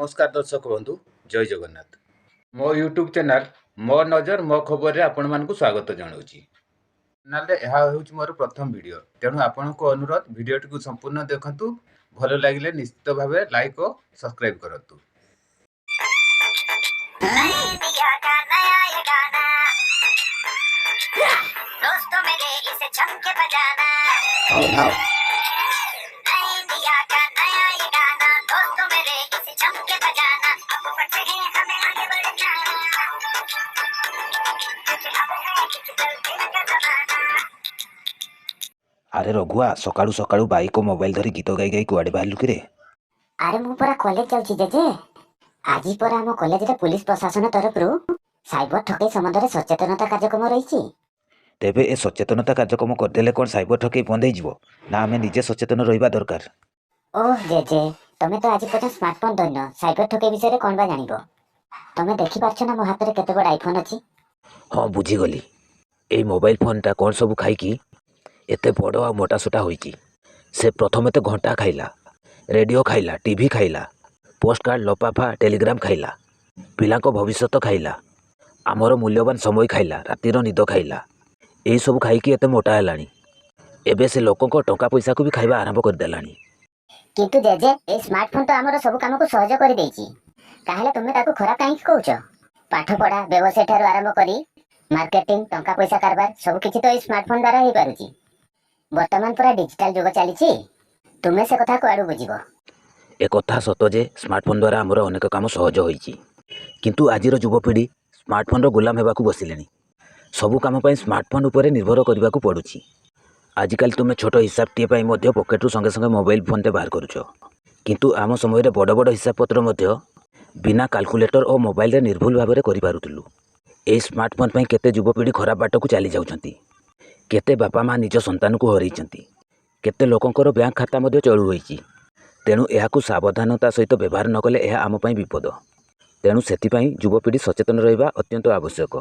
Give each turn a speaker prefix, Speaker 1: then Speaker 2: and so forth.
Speaker 1: ନମସ୍କାର ଦର୍ଶକ ବନ୍ଧୁ, ଜୟ ଜଗନ୍ନାଥ। ମୋ ୟୁଟ୍ୟୁବ୍ ଚ୍ୟାନେଲ୍ ମୋ ନଜର ମୋ ଖବରରେ ଆପଣମାନଙ୍କୁ ସ୍ୱାଗତ ଜଣାଉଛି। ଚ୍ୟାନେଲରେ ଏହା ହେଉଛି ମୋର ପ୍ରଥମ ଭିଡ଼ିଓ, ତେଣୁ ଆପଣଙ୍କୁ ଅନୁରୋଧ, ଭିଡ଼ିଓଟିକୁ ସମ୍ପୂର୍ଣ୍ଣ ଦେଖନ୍ତୁ। ଭଲ ଲାଗିଲେ ନିଶ୍ଚିତ ଭାବେ ଲାଇକ୍ ଓ ସବସ୍କ୍ରାଇବ୍ କରନ୍ତୁ।
Speaker 2: इंडिया का नया ये गाना, दोस्तों मेरे, इसे जम के बजाना। इंडिया का नया ये गाना, दोस्तों मेरे, इसे जम के बजाना। अब बढ़ते हैं, हमें आगे बढ़ना, क्योंकि अब है डिजिटल दिन का जमाना।
Speaker 3: ଆରେ ରଘୁଆ, ସକାଳୁ ସକାଳୁ ବାଇକ୍ ଓ ମୋବାଇଲ ଧରି ଗୀତ ଗାଇ ଗାଇ କୁଆଡ଼େ ବାହାରିଲୁ କିରେ?
Speaker 2: ଆରେ, ମୁଁ ପରା କଲେଜ ଯାଉଛି ଜେଜେ। ଆଜି ପରା ଆମ କଲେଜରେ ପୁଲିସ ପ୍ରଶାସନ ତରଫରୁ ସାଇବର ଠକେଇ ସମ୍ବନ୍ଧରେ ସଚେତନତା କାର୍ଯ୍ୟକ୍ରମ ରହିଛି।
Speaker 3: ତେବେ ଏ ସଚେତନତା କାର୍ଯ୍ୟକ୍ରମ କରିଦେଲେ କ'ଣ ସାଇବର ଠକେଇ ବନ୍ଦ ହେଇଯିବ ନା? ଆମେ ନିଜେ ସଚେତନ ରହିବା ଦରକାର।
Speaker 2: ଓହ ଜେଜେ, ତମେ ତ ଆଜି ପର୍ଯ୍ୟନ୍ତ ସ୍ମାର୍ଟଫୋନ ଧରିନ, ସାଇବର ଠକେଇ ବିଷୟରେ କ'ଣ ବା ଜାଣିବ? ତମେ ଦେଖିପାରୁଛ ନା, ମୋ ହାତରେ କେତେ ବଡ଼ ଆଇଫୋନ ଅଛି?
Speaker 3: ହଁ, ବୁଝିଗଲି। ଏଇ ମୋବାଇଲ ଫୋନଟା କ'ଣ ସବୁ ଖାଇକି ଏତେ ବଡ଼ ଆଉ ମୋଟାସୋଟା ହୋଇଛି? ସେ ପ୍ରଥମେ ତ ଘଣ୍ଟା ଖାଇଲା, ରେଡ଼ିଓ ଖାଇଲା, ଟିଭି ଖାଇଲା, ପୋଷ୍ଟ କାର୍ଡ଼, ଲଫାଫା, ଟେଲିଗ୍ରାମ ଖାଇଲା, ପିଲାଙ୍କ ଭବିଷ୍ୟତ ଖାଇଲା, ଆମର ମୂଲ୍ୟବାନ ସମୟ ଖାଇଲା, ରାତିର ନିଦ ଖାଇଲା। ଏଇସବୁ ଖାଇକି ଏତେ ମୋଟା ହେଲାଣି। ଏବେ ସେ ଲୋକଙ୍କ ଟଙ୍କା ପଇସାକୁ ବି ଖାଇବା ଆରମ୍ଭ କରିଦେଲାଣି।
Speaker 2: କିନ୍ତୁ ଜେଜେ, ଏଇ ସ୍ମାର୍ଟଫୋନ ତ ଆମର ସବୁ କାମକୁ ସହଜ କରିଦେଇଛି। ତାହେଲେ ତୁମେ ତାକୁ ଖରାପ କାହିଁକି କହୁଛ? ପାଠ ପଢା, ବ୍ୟବସାୟ ଠାରୁ ଆରମ୍ଭ କରି ମାର୍କେଟିଂ, ଟଙ୍କା ପଇସା କାରବାର, ସବୁ କିଛି ତ ଏଇ ସ୍ମାର୍ଟଫୋନ ଦ୍ୱାରା ହେଇପାରୁଛି। ବର୍ତ୍ତମାନ ପୁରା ଡିଜିଟାଲ ଯୁଗ ଚାଲିଛି। ତୁମେ ସେ କଥା କୁଆଡୁ ବୁଝିବ?
Speaker 3: ଏକଥା ସତ ଯେ ସ୍ମାର୍ଟଫୋନ୍ ଦ୍ୱାରା ଆମର ଅନେକ କାମ ସହଜ ହୋଇଛି। କିନ୍ତୁ ଆଜିର ଯୁବପିଢ଼ି ସ୍ମାର୍ଟଫୋନ୍ର ଗୋଲାମ ହେବାକୁ ବସିଲେଣି। ସବୁ କାମ ପାଇଁ ସ୍ମାର୍ଟଫୋନ୍ ଉପରେ ନିର୍ଭର କରିବାକୁ ପଡ଼ୁଛି। ଆଜିକାଲି ତୁମେ ଛୋଟ ହିସାବଟିଏ ପାଇଁ ମଧ୍ୟ ପକେଟରୁ ସଙ୍ଗେ ସଙ୍ଗେ ମୋବାଇଲ ଫୋନ୍ଟେ ବାହାର କରୁଛ। କିନ୍ତୁ ଆମ ସମୟରେ ବଡ଼ ବଡ଼ ହିସାବପତ୍ର ମଧ୍ୟ ବିନା କାଲକୁଲେଟର ଓ ମୋବାଇଲରେ ନିର୍ଭୁଲ ଭାବରେ କରିପାରୁଥିଲୁ। ଏହି ସ୍ମାର୍ଟଫୋନ୍ ପାଇଁ କେତେ ଯୁବପିଢ଼ି ଖରାପ ବାଟକୁ ଚାଲି ଯାଉଛନ୍ତି। କେତେ ବାପା ମା' ନିଜ ସନ୍ତାନକୁ ହରାଇଛନ୍ତି। କେତେ ଲୋକଙ୍କର ବ୍ୟାଙ୍କ ଖାତା ମଧ୍ୟ ଚଳୁ ହୋଇଛି। ତେଣୁ ଏହାକୁ ସାବଧାନତା ସହିତ ବ୍ୟବହାର ନ କଲେ ଏହା ଆମ ପାଇଁ ବିପଦ। ତେଣୁ ସେଥିପାଇଁ ଯୁବପିଢ଼ି ସଚେତନ ରହିବା ଅତ୍ୟନ୍ତ ଆବଶ୍ୟକ।